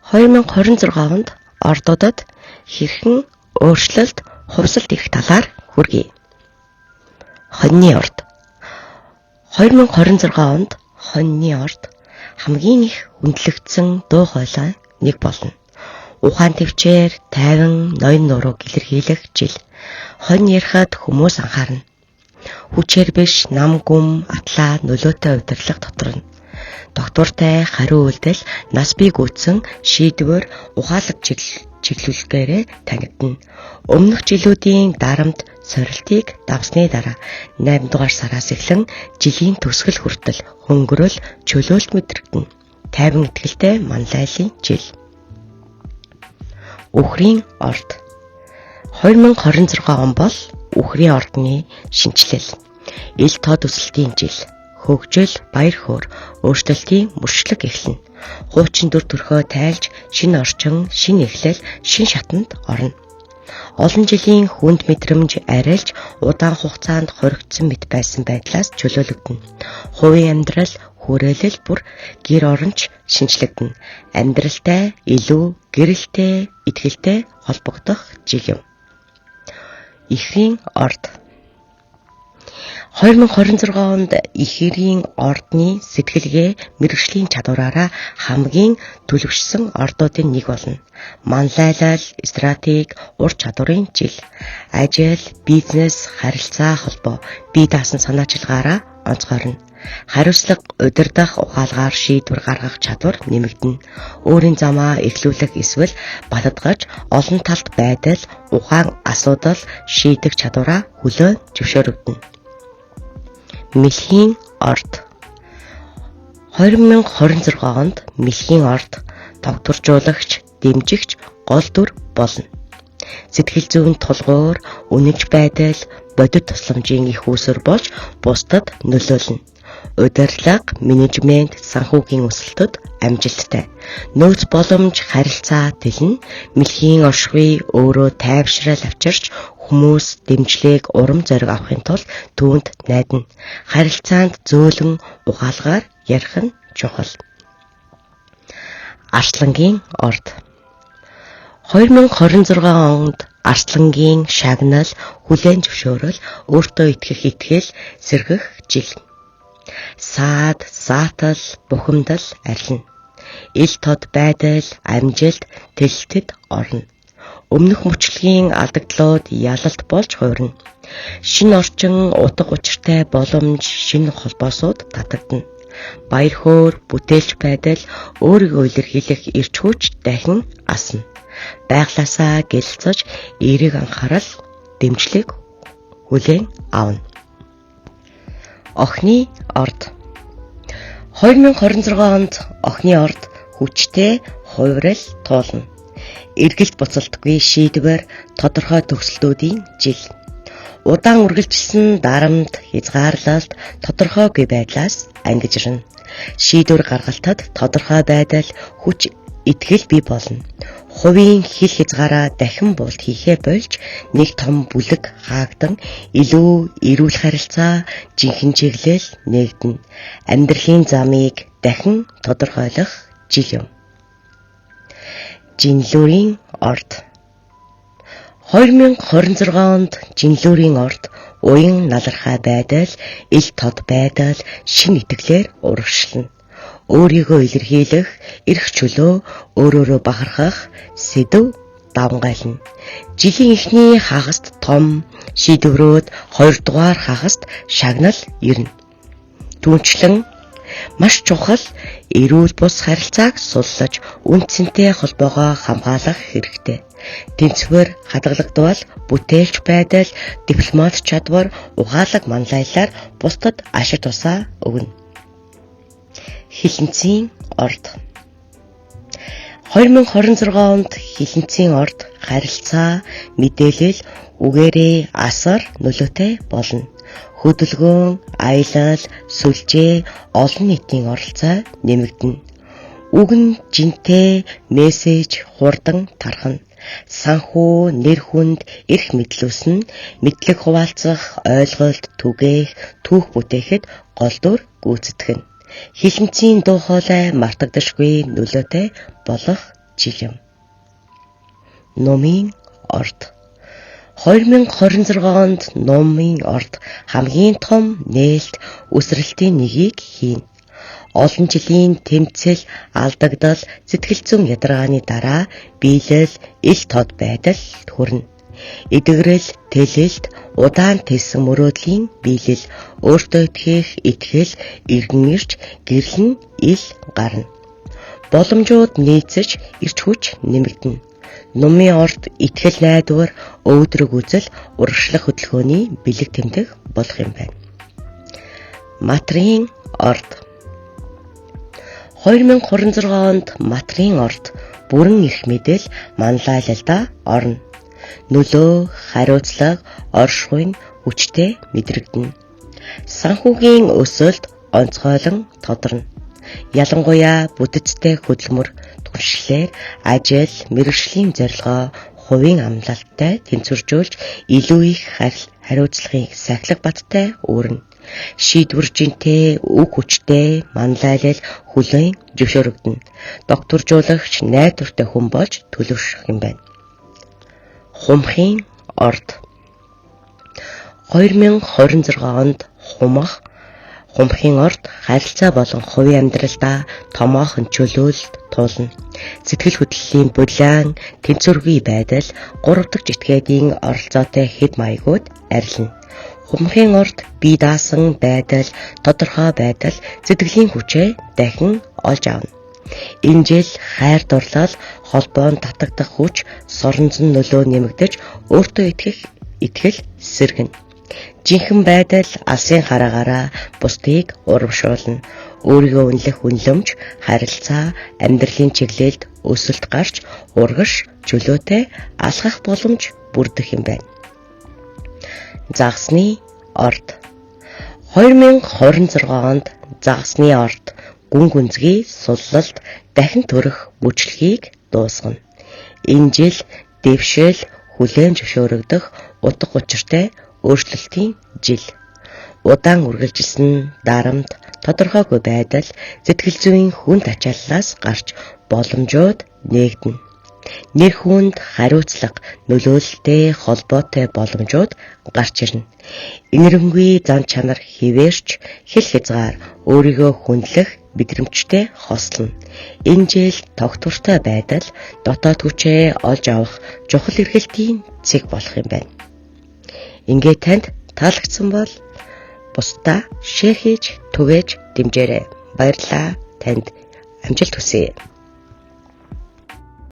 2026 онд ордуудад хэрхэн өөрчлөлт, хувьсалт ирэх талаар хүргэе. Хоньны орд. 2026 онд хоньны орд хамгийн их хүндлэгдсэн дуу хоолой нэг болно. Ухаан тэвчээр, тайван, ноён нурууг илэрхийлэх жил. Хонь ярихад хүмүүс анхаарна. Хүчээр биш, нам гүм, атлаа нөлөөтэй удирдлага доторно. Доктортай хариу үйлдэл, нас бий гүйцсэн шийдвэр, ухаалаг чиглүүлгээрээ танигдана. Өмнөх жилүүдийн дарамт, сорилтыг давсны дараа 8 дугаар сараас эхлэн жилийн төгсгөл хүртэл хөнгөрөл, чөлөөлт мэдрэгдэнэ. Тайван итгэлтэй манлайллын жил. Үхрийн орд. 2026 он бол үхрийн ордны шинэчлэл. Ил тод өсөлтийн жил. Хөгжил, баяр хөөр, өөрчлөлтийн мөршлөг эхэлнэ. Хуучин дүр төрхөө тайлж, шинэ орчин, шинэ эхлэл, шинэ шатанд орно. Олон жилийн хүнд мэдрэмж арилж, удаан хугацаанд хоригдсон мэт байсан байдлаас чөлөөлөгдөнө. Хувийн амьдрал, хүрээлэл бүр гэр оронч шинэчлэгдэнэ. Амьдралтай илүү гэрэлтэй, итгэлтэй холбогдох жил юм. Ихрийн орд. 2026 онд Ихрийн ордны сэтгэлгээ мэргэжлийн чадвараараа хамгийн төлөвшсөн ордуудын нэг болно. Манлайлал, стратеги, ур чадварын жил. Ажил, бизнес, харилцаа холбоо, бие даасан санаачилгаараа онцгойрно. Хариуцлага, удирдах, ухаалгаар шийдвэр гаргах чадвар нэмэгдэнэ. Өөрийн замаа эхлүүлэх эсвэл бататгаж олон талт байдал, ухаан асуудал шийдэх чадвараа хүлээн зөвшөөрөгдөнө. Мэлхийн орд. 2026 онд Мэлхийн орд тогтворжуулагч, дэмжигч гол дүр болно. Сэтгэл зүйн тулгуур, үнэнч байдал, бодит тусламжийн их үүсвэр болж бусдад нөлөөлнө. Удирдлага, менежмент, санхүүгийн өсөлтөд амжилттай. Нөөц боломж, харилцаа тэлнэ. Мэлхийн оршихуй өөрөө тайвшрал авчирч хүмүүс дэмжлэг, урам зориг авахын тулд түүнд найдана. Харилцаанд зөөлөн ухаалгаар ярих нь чухал. Арслангийн орд. 2026 онд Арслангийн шагнал, хүлээн зөвшөөрөл, өөртөө итгэх итгэл сэргэх жил. Саад, заатал, бухимдал арилна. Ил тод байдал, амжилт, тэлэлтэд орно. Өмнөх мөчлөгийн алдагдлууд ялалт болж хувирна. Шинэ орчин, утга учиртай боломж, шинэ холбоосууд татагдана. Баяр хөөр, бүтээлч байдал, өөрийгөө илэрхийлэх эрч хүч дахин асна. Байглаасаа гэлцэж, эерэг анхаарал, дэмжлэг хүлээн авна. Охины орд. 2026 онд охины орд хүчтэй хувирал туулна. Эргэлт буцалтгүй шийдвэр, тодорхой төгсөлтүүдийн жил. Удаан үргэлжилсэн дарамт, хязгаарлалт, тодорхойгүй байдлаас ангижирна. Шийдвэр гаргалтад тодорхой байдал, хүч итгэл бий болно. Хувийн хил хязгаараа дахин буулт хийхээ болж нэг том бүлэг хаагдан илүү эрүүл харилцаа, жинхэнэ чиглэл нээгдэнэ. Амьдралын замыг дахин тодорхойлох жил юм. Жинлүүрийн орд. 2026 онд Жинлүүрийн орд уян налархай байдал, ил тод байдал, шинэ итгэлээр урагшлана. Өөрийгөө илэрхийлэх, эрх чөлөө, өөрөөрөө бахархах сэдэв давамгайлна. Жилийн эхний хагаст том шийдвэрүүд, хоёрдугаар хагаст шагнал ирнэ. Түүнчлэн маш чухал эрүүл бус харилцааг суллаж, үнэ цэнтэй холбоогоо хамгаалах хэрэгтэй. Тэнцвэр хадгалагдвал бүтээлч байдал, дипломат чадвар, ухаалаг манлайллаар бусдад ашиг тусаа өгнө. Хилэнцгийн орд. 2026 онд Хилэнцгийн орд харилцаа, мэдээлэл, үгээрээ асар нөлөөтэй болно. Хөдөлгөөн, аялал, сүлжээ, олон нийтийн оролцоо нэмэгдэнэ. Үг нь жинтэй, мессеж хурдан тархна. Санхүү, нэр хүнд, эрх мэдэл үүснэ. Мэдлэг хуваалцах, ойлголт түгээх, түүх бүтээхэд гол дүр гүйцэтгэнэ. Хилэнцгийн дуу хоолой мартагдашгүй нөлөөтэй болох жил юм. Нумын орд. 2026 онд Нумын орд хамгийн том нээлт үсрэлтийн нэгийг хийнэ. Олон жилийн тэмцэл, алдагдал, сэтгэл зүйн ядаргааны дараа биелэл, ил тод байдал төрнө. Эдгэрэл, тэлэлт, удаан тэлсэн мөрөөдлийн биелэл, өөртөө итгэх, итгэл эргэн ирж гэрэл нь ил гарна. Боломжууд нийцэж эрч хүч нэмэгдэнэ. Нумын орд итгэл найдвар, өвдрөг үзэл, урагшлах хөдөлгөөний бэлэг тэмдэг болох юм байна. Матрын орд. 2026 онд Матрын орд бүрэн эрх мэдэл манлайлалдаа орно. Нөлөө, хариуцлага, оршихуйн хүчтэй мэдрэгдэнэ. Санхүүгийн өсөлт онцгойлон тодорно. Ялангуяа бүтэцтэй хөдөлмөр түншлэлээр ажил, мэргэжлийн зорилгоо хувийн амлалттай тэнцвэржүүлж илүү их хариуцлагын сахилга баттай үүрнэ. Шийдвэржинтэй, үг хүчтэй, манлайлал хүлээн зөвшөөрөгдөнө. Докторжуулагч найдвартай хүн болж төлөвшөх юм байна. Хумхын орд. 2026 онд хумх Хумхын орд харилцаа болон хувийн амьдралдаа томоохон чөлөөлөлт туулна. Сэтгэл хөдлөлийн булаан, тэнцвэргүй байдал, гурав дахь этгээдийн оролцоотой хэд маягууд арилна. Хумхын орд бие даасан байдал, тодорхой байдал, сэтгэлийн хүчээ дахин олж авна. Энэ жил хайр дурлал, холбоонд татагдах хүч, соронзон нөлөө нэмэгдэж, өөртөө итгэх итгэл сэргэнэ. Жинхэнэ байдал алсын хараагаараа бусдыг урамшуулна. Өөрийгөө үнэлэх үнэлэмж, харилцаа, амьдралын чиглэлд өсөлт гарч урагш чөлөөтэй алхах боломж бүрдэх юм байна. Загасны орд. 2026 онд загасны орд гүн гүнзгий суллалт дахин төрөх мөчлөгийг дуусгана. Энэ жил дэвшил, хүлээн зөвшөөрөгдөх утга учиртай өөрчлөлтийн жил. Удаан үргэлжилсэн дарамт, тодорхойгүй байдал, сэтгэл зүйн хүнд ачааллаас гарч боломжууд нээгдэнэ. Нэр хүнд хариуцлага, нөлөөлөлтэй холбоотой боломжууд гарч ирнэ. Энэрэнгүй зан чанар хിവэрч хил хязгаар өөрийгөө хүндлэх мэдрэмжтэй хослоно. Энэ жил тогтвортой байдал, дотоод хүчээ олж авах чухал эргэлтийн цэг болох юм байна. Ингээд танд таалагдсан бол бусдаа share хийж, түгээж дэмжээрэй. Баярлалаа. Танд амжилт хүсье.